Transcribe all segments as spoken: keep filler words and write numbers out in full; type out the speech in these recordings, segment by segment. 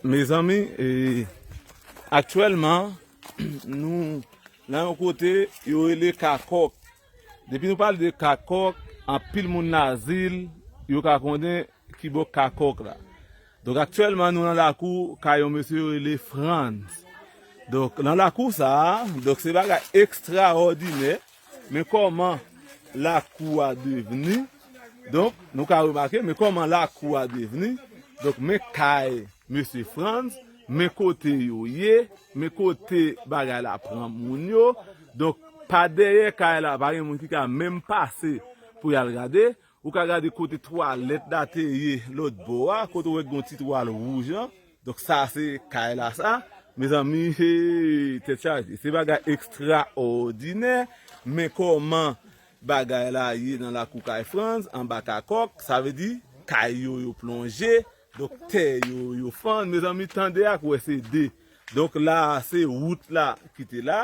Mezanmi, e, aktyèlman, nou nan yon kote yo rele Kakòk. Depi nou pale de Kakòk, anpil moun Lazil, yo ka konnen ki bò Kakòk la. Donk, aktyèlman, nou nan lakou kay yon mesye yo rele Frantz. Donk, nan lakou sa a, donk, se bagay ekstraòdinè. Men kòman lakou a devni. Donk, nou ka remake, men kòman lakou a devni. Donk, men kay mesye Frantz, men kote yo ye, men kote bagay la pran moun yo. Donk, pa dèyè kay la, pa gen moun ki ka menm pase pou y al gade. Ou ka gade kote twalèt la te ye lòt bò a, kote w wè gen yon ti twal wouj lan. Donk, sa se kay la sa. Mezanmi, he, tèt chaje. Se bagay ekstraòdinè. Men kòman bagay la ye nan lakou kay Frantz, anba Kakòk, sa vle di kay yo, yo plonje. Donk, tè yo, yo fann. Mezanmi, tande ak wè se de. Donk, la, se wout la ki te la.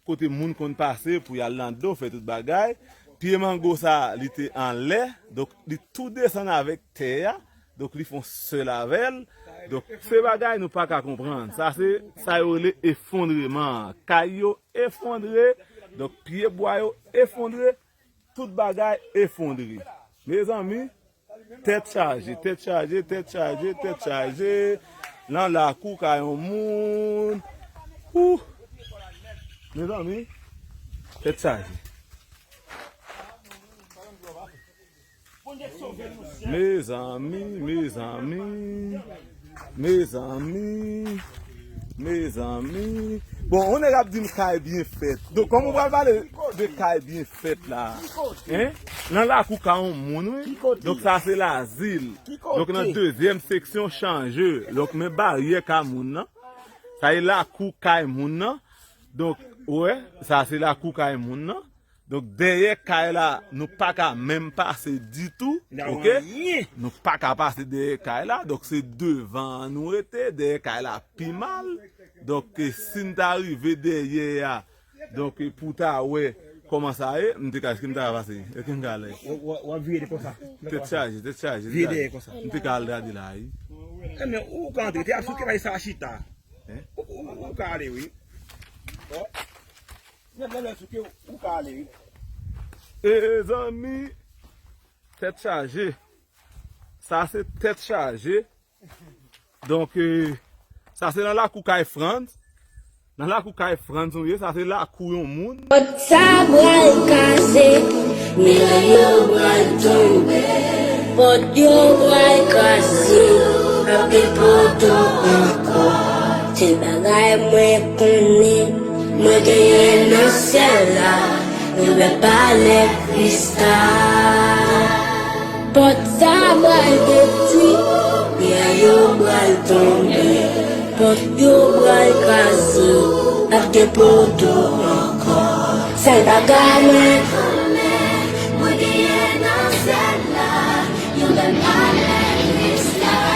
Kote moun konn pase pou y al nan do, fè tout bagay. Pye mango sa, li te anlè, donk li tou desann avèk tè a, donk li fè yon sèl avè l. Donk, se bagay nou pa ka konprann. Sa se sa yo rele efondreman an. Kay yo efondre, donk pye bwa yo efondre, tout bagay efondre. Mezanmi, tèt chaje, tèt chaje, tèt chaje, tèt chaje. Nan lakou kay yon moun. Ouh! Mezanmi, tèt chaje. Mezanmi, mezanmi. Mezanmi, mezanmi. Bon, yon nèg ap di m kay byen fèt. Donk, kòman w pral pale de kay byen fèt la? Hein? Nan lakou kay yon moun, wi. Donk, sa se Lazil. Donk, nan dezyèm seksyon chanje. Donk, men baryè kay moun nan. Sa e lakou kay moun nan. Donk, wè, sa se lakou kay moun nan. Donk, dèyè kay la, nou pa ka menm pase ditou, oke? Nou pa ka pase dèyè kay la, donk se devan an nou rete, dèyè kay la pi mal. Donk, e, si n ta rive dèyè a, donk, e, pou ta wè kòman sa ye, m te ka, èske m ta ka pase? Èske m ka ale? W ap vire konsa. Tèt chaje, tèt chaje. Vire dèyè konsa. M te ka al gade la, wi. Enben, ou ka antre, te ap sou kay sa chita. Hein? Ou, ou, ou ka ale, wi. Bon. Nèg la lè sou ke ou ka ale, wi. E zanmi, tèt chaje. Sa se tèt chaje. Donk, e, sa se nan lakou kay Frantz. Nan lakou kay Frantz, nou ye, sa se lakou yon moun. Pòt sa pral kase, miray yo pral tonbe. Pòt yo pral kraze, ap gen poto ankò. Sèl bagay mwen konnen, mwen genyen nan syèl la, yon bèl palè kristal. Pòt sa pral detwi, miray yo pral tonbe. Pòt yo pral kraze, ap gen poto ankò. Sèl bagay mwen konnen, mwen genyen nan syèl la, yon bèl palè kristal.